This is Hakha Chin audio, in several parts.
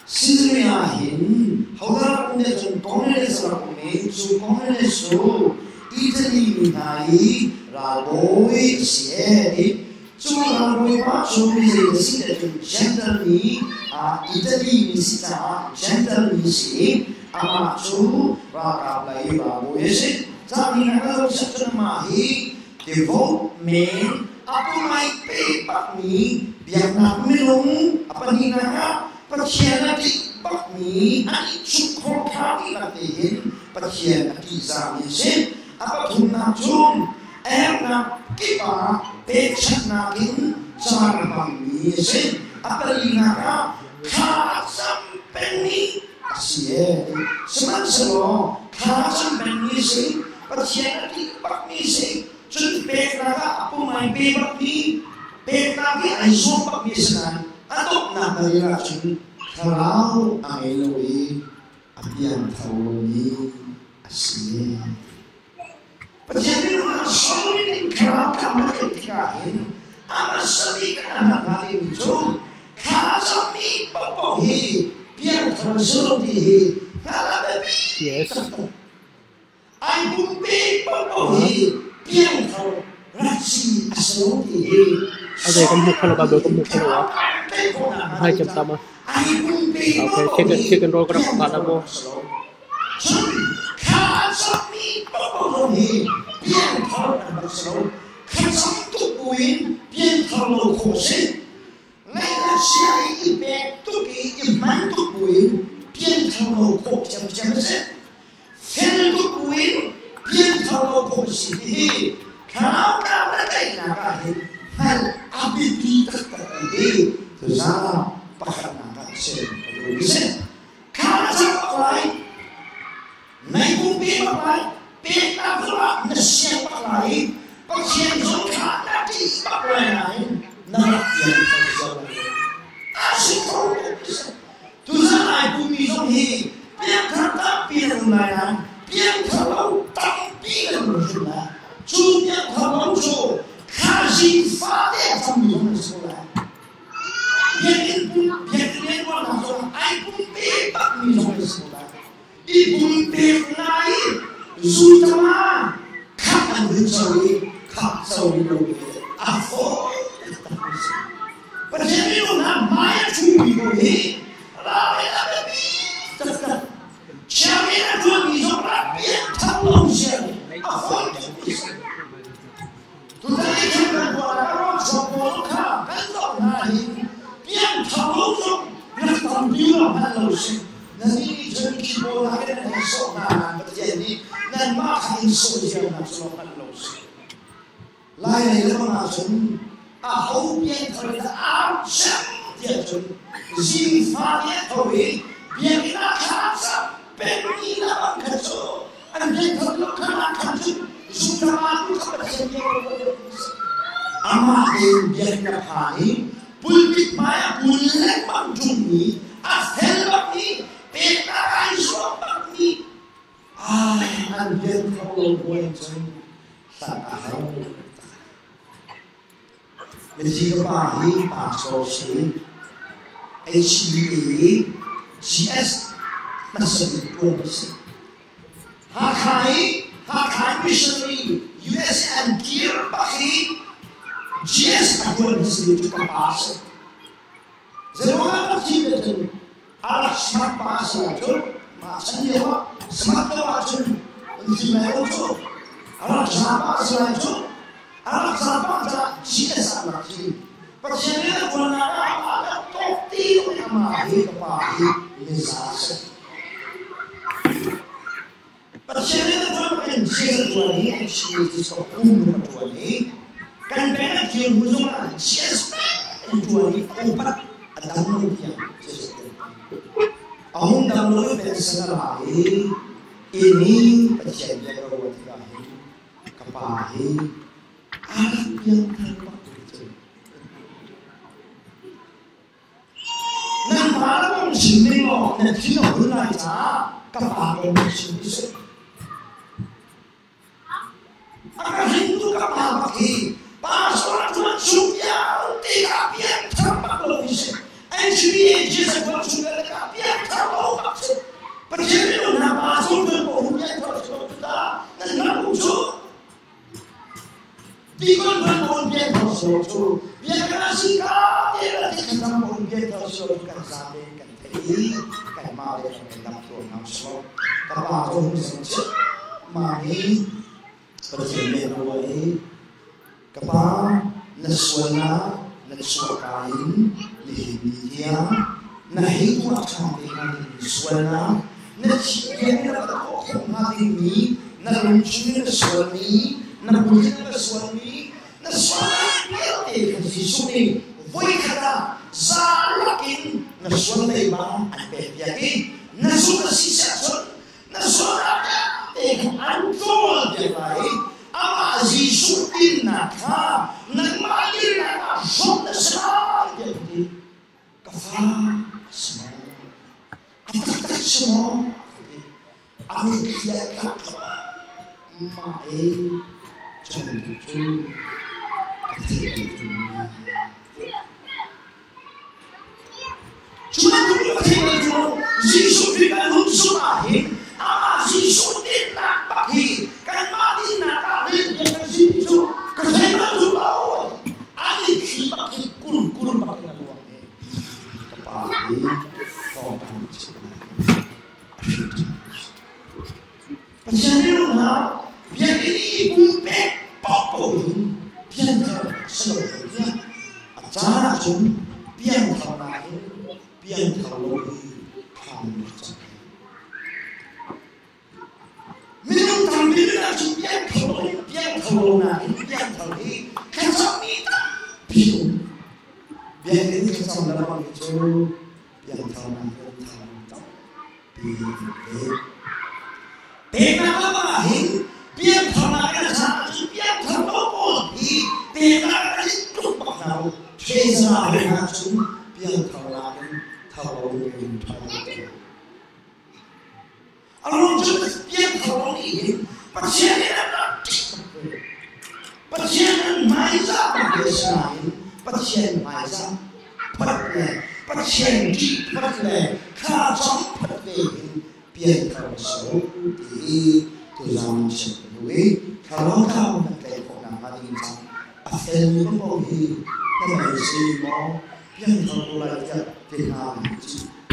Caesarea hin hodah um nih cun Cornelius a rak um i cu Cornelius cu Italy mi hna i ralbawi a si ee ti. Cu ralbawi pa cu mi zei a si ti cun Gentile mi, Italy mi si caah Gentile mi si i amah cu ralkap lei ralbawi a si. Cahmi hna ka zoh cun amah hi devote men a pumai pe bakmi biaknak minung a pahnihnak ah Pathian a ṭih bakmi an i chungkhar ṭha dihlak tein Pathian a ṭihzahmi a si. A pathumnak cu a herhnak kip ah pekchanhnak in caan a hmangmi a si. A palinak ah thla a cam pengmi a si ee. Sihmanhsehlaw thla a cam pengmi a si, Pathian a ṭih bakmi a si, cun peknak ah a pum ai pe bakmi, peknak i ai zuam bakmi a si nain a donghnak na rel ahcun thlarau a ngei lo i a piangthar lomi a si. Pathian nih a sawmi thlarau kha na theih tikah hin a hmasa bik a hna hnga dingmi cu thlacammi paohpaoh hi piangthar si lo ti hi hngalh a biapi taktak. Ai pumpe paohpaoh hi piangthar rak si a si lo ti hi Ade kan hmuh kholo ka kan hmuh kholo a. Hai cham tama. Ai pumpe Okay, paohpaoh chicken hi chicken roll ka rak piangthar pa mo. a si lo. Cun thlacammi paohpaoh zong hi piangthar an rak si lo. Thlacam tuk buin piangthar lo khawh a si. Ngaihchia i i pek tuk i i hman tuk buin piangthar lo khawh ṭhiamṭhiam a si. Fel tuk buin piangthar lo khawh a si ti hi thlarau na tlaihnak ah hin hngalh a biapi taktak ti hi tuzaan ah pakhatnak ah chim ka duh a si. Thla na cam bak lai, meipung pe bak lai, peknak zongah na siang bak lai i Pathian zong kha na ṭih bak lai nain na rak pian kho zau lai lo. A si kho tuk ti si. Tuzan ai pumi zong hi piangthar tampi na um lai nain piangthar lo tampi na um hrim lai. Cu piangthar lo cu thlazing fate a cangmi zong na si ko lai. Biakinn pum biakinn rianṭuannak zongah ai pumpe bakmi zong an si ko lai. I pumpek ngai zu tama khap an hun co i khap co lo a fawi taktak mi si. Pathian minung hna hmai a ṭhumi ko hi ral a biapi taktak. Chairman a ṭuanmi zong rak piangthar lo sian a fawi tuk mi si. Tutan i thil kan tuah ah rawn chuak pawl kha kan zoh hna hin piangthar lo zong rak tampi lo hmanh lo si. Nan nih cun khi pawl hna hin nan sawh hna nain Pathian nih nanmah kha in sawh ziarnak cu hmanh lo si. Lai lei le bang ahcun a ho piangthar in aa cem tiah cun zingfa te a tho i biakinn ah thla a cam pengmi la bang kha cu an piangthar lo kha khan cun Amah tein biakinn a phan i pulpit hmaiah kul lengmang ṭungmi, a fel bakmi, peknak ai zuam bakmi, an rian kho lo buai cun hlat a hau. Mithi ka pa hi pastor si, HBA GS hmasa bik tuan si. Hakha i Hakha missionary US an kir bak i GS a tuan si cu ka pa si. Zeiruangah ka thim le cun a rak smart pa a si ahcun mah chan lio ah smart lo ahcun an thim lai lo cu a rak za pa a si lai cu a rak za pa caah GS ah rak thim. Pathian nih a tuannak ah amah le tawk ti amah hi ka pa hi miza a si. Pathian nih na tuan in thil a tuan i an chim ti so kum a tuan i kan peng a thil hnu zongah chias in tuan i upat a dam lo tiang a hung dam lo i pension a la i ini Pathian bia ka ruah tikah hin ka pa hi a rak piangthar bak cu. Nan pa na kong chim ning law na thin a hun lai caah ka pa kong na chim ti si. A ka hringtu ka pa bak hi pastor a tuan chung vialte ka piangthar bak lo mi si. HB PAG sa kwan chung le ka piangthar lo bak si. Pathian minung hna pa chung dun ko hum piangthar si lo ta nan ram um cu. Tikon dun ko hum piangthar si lo cu. Biakana si ka te la ti kan ram ko hum piangthar si lo kan za te kan thei kan ma le kan lam tuan nam so. Ka pa cu hum sang chi ma ni Pathian nih a ruah i ka pa na sualnak na chuahka in nihin ni tiang na hei tuah ṭhan te hnga dingmi sualnak na thih tiang na va tuah khawh hnga dingmi na lungchung in na sualmi na kut in na sualmi na sualnak vialte kha Jesuh nih voikhat ah za lakin na sual leiba an pekpiak i na zumh a si ahcun na sualnak vialte kha an ṭawl piak lai i amah Jesuh dinnak kha nangmah dinnak ah hrawmh na si lai tiah a ti. Ka fa a si maw? A taktak si maw? A ti. A mitthli a tlak mah i cu bantuk cu ka theih bal ti Cu bantuk in Pathian bal cu Jesuh Khrih kan hun zumh ahhin amah Jesuh dinnak bak hi kanmah dinnak ah rian kan si ti cu ka thei bal cu lo. An i thli bak hi kul kul bak in a luang i ka pa hi thawngpang chim a hrin Pathian minung hna biakinn i pumpek paohpaoh in pianthar si lo tiah a caan ahcun piangtharnak in piangthar lo hi thlam rak cang. Minung tampi ahcun piangthar lo piangthar lo nakin piangthar hi thlacammi tampi um. Biakinn thlacam lengmang hi cu piangtharnak in thar tampi an pek. Peknak lam ah hin piangtharnak in a caan ahcun piangthar lo pawl hi peknak an in tluk bak hna u. Ṭheza hna cun piangtharnak in thar lo in ṭha lo. A ruang cu piangthar lo nih hin Pathian nih an rak ṭih bak ve. Pathian an hmaizah bak ve sinain Pathian hmaizah phot le Pathian ṭih phot le thlacam phot ve hin pianthar si lo ti hi tuzaan chim ka duh i thlarau thau nan tlaih khawh nakhnga ding caah a felmi paoh hi na mei si maw pianthar ko lai tiah ti hna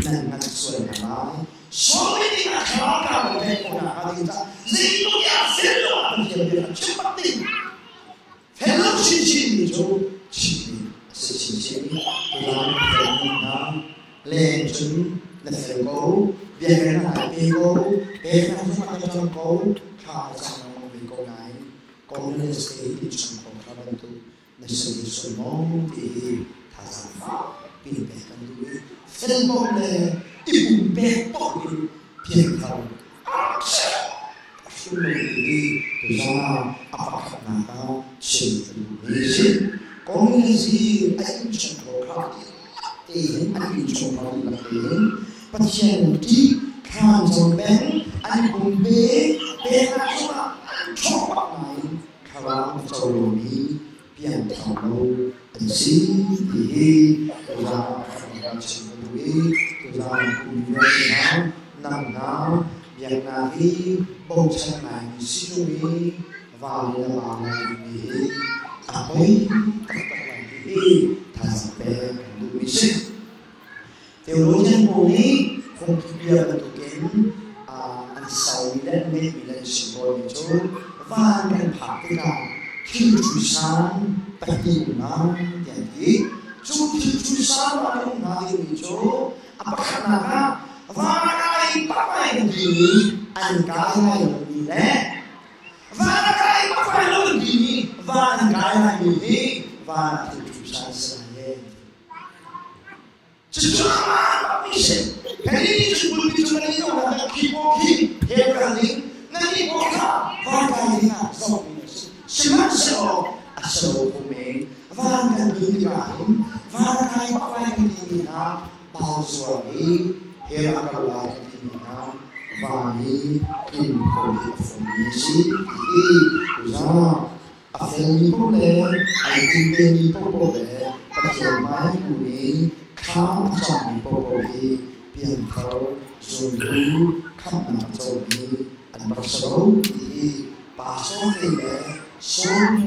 nan ngan sual hna lai. Sualmi ding ah thlarau thau nan tlaih khawh nakhnga ding caah zeitluk i a fel lo ah Pathian bia a chim bak ding. Fel lo chinchin mi cu chimmi a si chinchin. Tuzaan felmi hna leng cun na fel ko, biakinn ah pe ko, peknak zongah na cang ko, thla na cam lengmang ve ko nain communist te innchungkhar kha bantuk na si sual maw ti hi thazaang fakpi in pek kan duh i fel bawm le i pumpek paoh in pianthar a hrim lo ti tuzaan a pakhatnak ah chim ka duhmi a si. Communist hi a innchungkhar kha tein an innchungkhar dihlak tein Pathian ṭih thlaan cang peng an i pumpe peknak cungah an ṭhawng bak nain thlarau a co lomi piangthar lo an si ti hi tuzaan ah pakhatnak ah chim ka duh i tuzaan kum vialte hna nang hna biaknak hi bochan ngaimi si ṭung i va le na va lai dingmi hi a poi taktak lai ti hi thazaang pek kan duhmi si. Theologian pawl nih phungphubia bantukin an saumi le an ngeihmi le an chim tawnmi cu van kan phak tikah thil cuisan pahnih um lai tiah an ti. Cu thil cuisan ah an um hnga dingmi cu a pakhatnak ah van a kai bak lai kan timi an kai lai lomi le van a kai bak lai lo kan timi van an kai laimi hi van ah thil cuisan si lai e. Cucu amah mi si. Kannih cu pulpi cu nan i lo khi paw khi he kal ding nan i paw kha van kai ding ah zohmi a si. Sihmanhsehlaw a si lo kho men. Van kan dun tikah hin van a kai bak lai kan timi hna bau zuam i hell a kal lai kan timi hna van i tlun kho hi a fawimi a si ti hi tuzaan A felmi paoh le ai tinpemi paohpaoh le Pathian hmai kun i Thla a cammi paohpaoh hi piangthar zultu khamhnak a comi an rak si lo ti hi pastor lei le sawmtu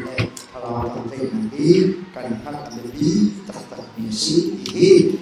le thlarau tlamtlinnak hi kan hngalh a biapi taktakmi a si ti hi.